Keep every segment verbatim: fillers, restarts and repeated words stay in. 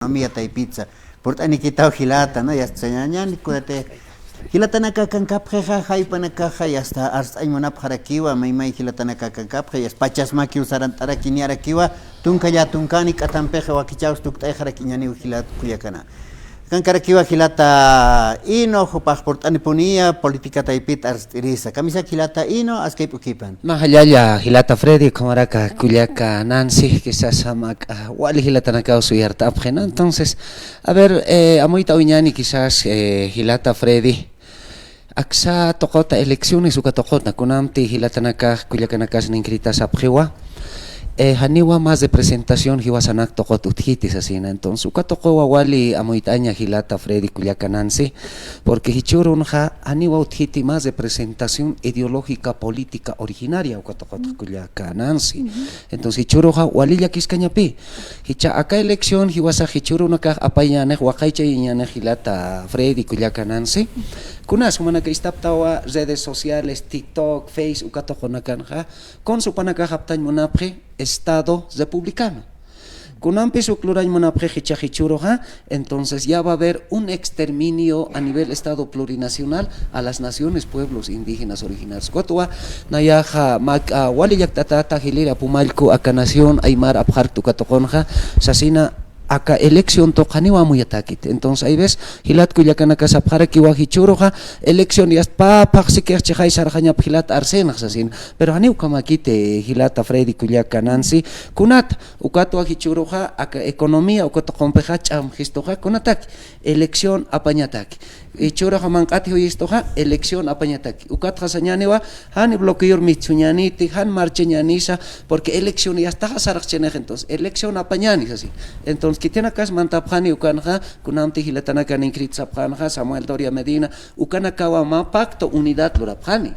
Miyataypitsa. Purt'anikitaw jilata, ¿no? Yasta sañañani, kunati. Jilatanaka kankapxixa, jaypanakaxa, yasta arst'añ munapxarakiwa, maymay jilatanaka kankapxi, yasta pachasmakiw sarant'araki niyarakiwa, tunka llä tunkani k'atampixa wakichäwsa tukt'ayxarakiñaniw jilat kullakana. Kankarakiwa jilata Hino, jupax purt'anipuniya, política taypit arst'irisa. Kamisaki jilata Hino, askay p'ukipan. Mä jallalla jilata Freddy, ukhamaraki kullaka Nancy, quizás mä, ah, wali jilatanakaw suyart'apxi, ¿no? Entonces, a ver, eh, amuyt'awiñani quizás, eh, jilata Freddy, aksa tuqita elecciones uka tuqita, kunamti jilatanakax, kullakanakas ninkhiritasapxiwa, eh, janiwa más representación jiwasanak tuqit utjiti sasina. Entonces, uka tuqiwa wali amuyt'aña jilata Freddy kullaka Nancy, porque jichhürunxa janiwa utjiti más representación ideológica política originaria uka tuqit kullaka Nancy. Entonces, jichhüruxa wali llakiskañapï. Jichha aka elección jiwasax jichhürunakax apayañanix, waqaychayañanix jilata Freddy kullaka Nancy. Kunas jumanaka ist'apxtawa redes sociales, TikTok, Face, uka tuqinakanxa, kunsa jupanakax aptañ munapxi Estado republicano. Kunampis uk lurañ munapxi jichha jichhüruxa, entonces ya va a haber un exterminio a nivel Estado plurinacional a las naciones, pueblos indígenas originarios. Ukatwa nayaxa mä, ah, wali llakt'atäta jilïr Apumallku aka nación aymar apxarkta uka tuqinxa, sasina aka elección tuq janiw amuyatäkiti. Entonces, hay veces, jilat kullakanaka sapxarakiwa jichhüruxa, elección yasta pä phaxsikix chixay sarxañap jilat arsenx sasin. Pero janiw ukhamakiti jilata Freddy kullaka Nancy. Kunat, ukatwa jichhüruxa, aka economía, uka tuqimpixa ch'amxistuxa, kunataki, elección apañataki. Jichhüruxa manq'at juyistuxa, elección apañataki. Ukatxa sañäniwa, jan bloqueor mitsuñäniti, jan marchañänisa, porque elección yastaxa sarxchinix, entonces, elección apañäni sasi. Entonces, khitinakas mantapxani ukanxa, kunamti jilatanaka ninkhirït sapxänxa, Samuel Doria Medina, ukanakawa mä pacto unidad lurapxani.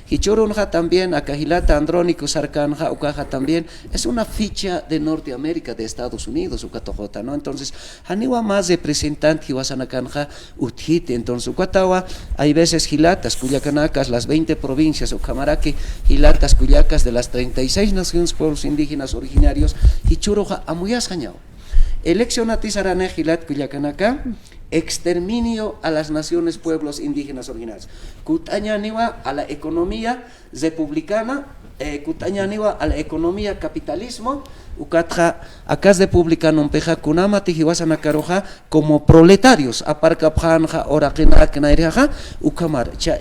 Jichhürunxa también aka jilata Andrónico sarkanxa, ukaxa también es una ficha de Norteamérica, de Estados Unidos, uka tuqita, ¿no? Entonces, janiwa más representante jiwasanakanxa utjiti. Entonces, ukatawa, hay veces jilatas, kullakanakas, las veinte provincias, ukhamaraki jilatas, kullakas de las treinta y seis naciones, pueblos indígenas originarios, jichhüruxa amuyasxañaw. Eleccionati saranix jilat kullakanaka, exterminio a las naciones, pueblos indígenas originarios. Kut'añäniwa a la economía republicana, eh, kut'añäniwa a la economía capitalismo, ukatxa akas republicanompixa kunamati jiwasanakaruxa como proletarios, aparkapxänxa, uraqinak nayrjaxa, ukhamar, cha,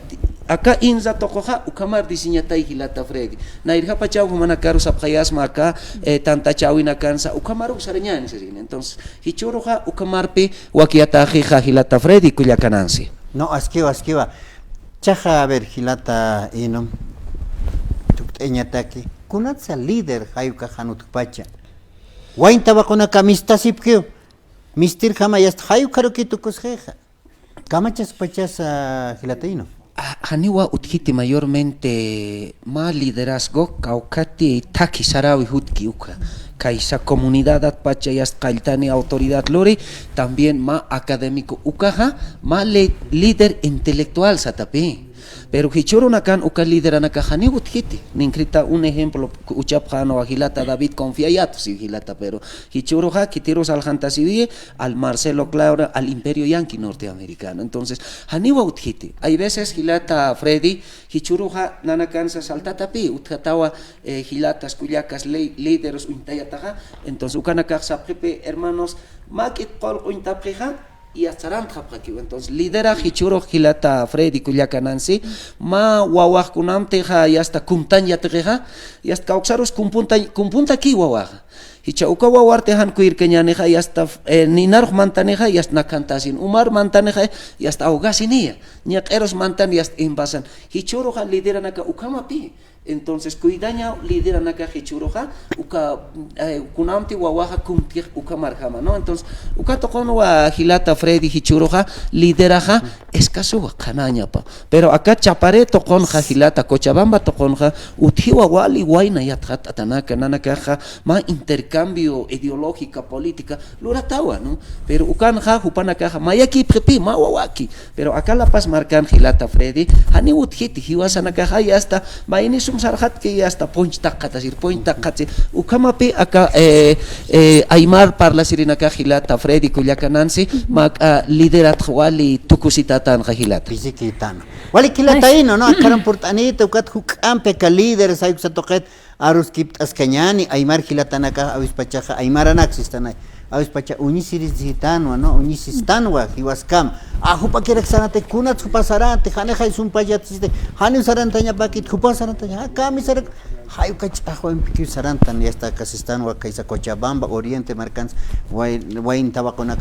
aka insa tuquxa, ukhamar diseñatay jilata Freddy. Nayrjapachaw jumanakaru sapxayasma aka, eh, tantachäwinakansa, ukhamaruw sarañäni sasin. Entonces, jichhüruxa, ukhamarpi, wakiyatäxixa jilata Freddy kullaka Nancy. No, askiwa, askiwa. Chaxa, a ver, jilata Hino, tukt'ayañataki, kunatsa líder jay ukax jan utjpacha. Wayn tawaqunaka mistasipkiw, mistirjama yasta jay ukharukï tukusxixa. Kamachaspachasa jilata Hino. Ah, janiwa utjiti mayormente mä liderazgo, kawkhati thakhi saräwi jutki ukha. Kaysa comunidadatpacha yasta qalltani autoridad luri, también mä académico ukaxa, mä le-, líder intelectual satapï. Pero jichhürunakan uka lideranakax janiw utjiti. Ninkhirïta un ejemplo, uchapxänwa jilata David Confiayat, si jilata, pero jichhüruxa, khitirus aljantasiwi, al Marcelo Claure, al Imperio Yanqui norteamericano. Entonces, janiwa utjiti. Hay veces, jilata Freddy, jichhüruxa nanakansa saltatapï, utjatawa, eh, jilatas, kullakas, ley, líderes uñtayataxa. Entonces, ukanakax sapxipï, hermanos, mä k'it qullq uñtapxixa, yasta sarantxapxakiw. Entonces, liderax jichhürux jilata Freddy kullaka Nancy, mä wawax kunamtixa yasta kumtañ yatiqixa, yasta kawksarus kumpunta, kumpuntakiw wawaxa. Jichha uka wawarti jan kuyrkañänixa, yasta, eh, ninarux mantanixa, yasta nakhantasin. Umar mantanixa, yasta ahogasiniya. Ñaq'irus mantan, yasta impasan. Jichhüruxa lideranaka ukhamapï. Entonces, cuidañaw lideranaka jichhüruxa, uka, eh, kunamti wawaxa kumtix ukhamarjama, ¿no? Entonces, uka tuqinwa jilata Freddy jichhüruxa, lideraxa, escasuwa, qhanañapa. Pero aka Chapare tuqunxa jilata, Cochabamba tuqunxa, utjiwa wali wayna yatxatanaka, nanakaxa mä intercambio ideológica, política, luratawa, ¿no? Pero ukanxa, jupanakaxa, mayakipxipi, mä wawaki. Pero aka La Paz markan jilata Freddy, janiw utjiti, jiwasanakaxa, y hasta, mayni sum sarxatki, y hasta punch taqatasir, punch taqatasir. Ukhamapi aka, eh, eh, aymar parlasirinakax jilata Freddy kullaka Nancy, mä k'a lideratx wali tukusitatanxa jilata. Pisikitana. Wali jilata ino, ¿no? Akaran purt'anita, ukat juk'ampi aka líderes, ay uksa tuqit, aruskipt'askañäni, aymar jilatanakax, awispachaxa, aymaranak sistanay. Awispacha uñisirisitanwa, ¿no? Uñisistanwa, jiwaskam. A, jupakirak saranti, kunat jupa saranti, janixay sumpach yatsiste, janiw sarantañapakit, jupa sarantaña, a, kami sarak, jay uka ch'axwampikiw sarantan, ya está, aka sistanwa, kaysa Cochabamba, Oriente markans, way-, wayn tawaqunakar,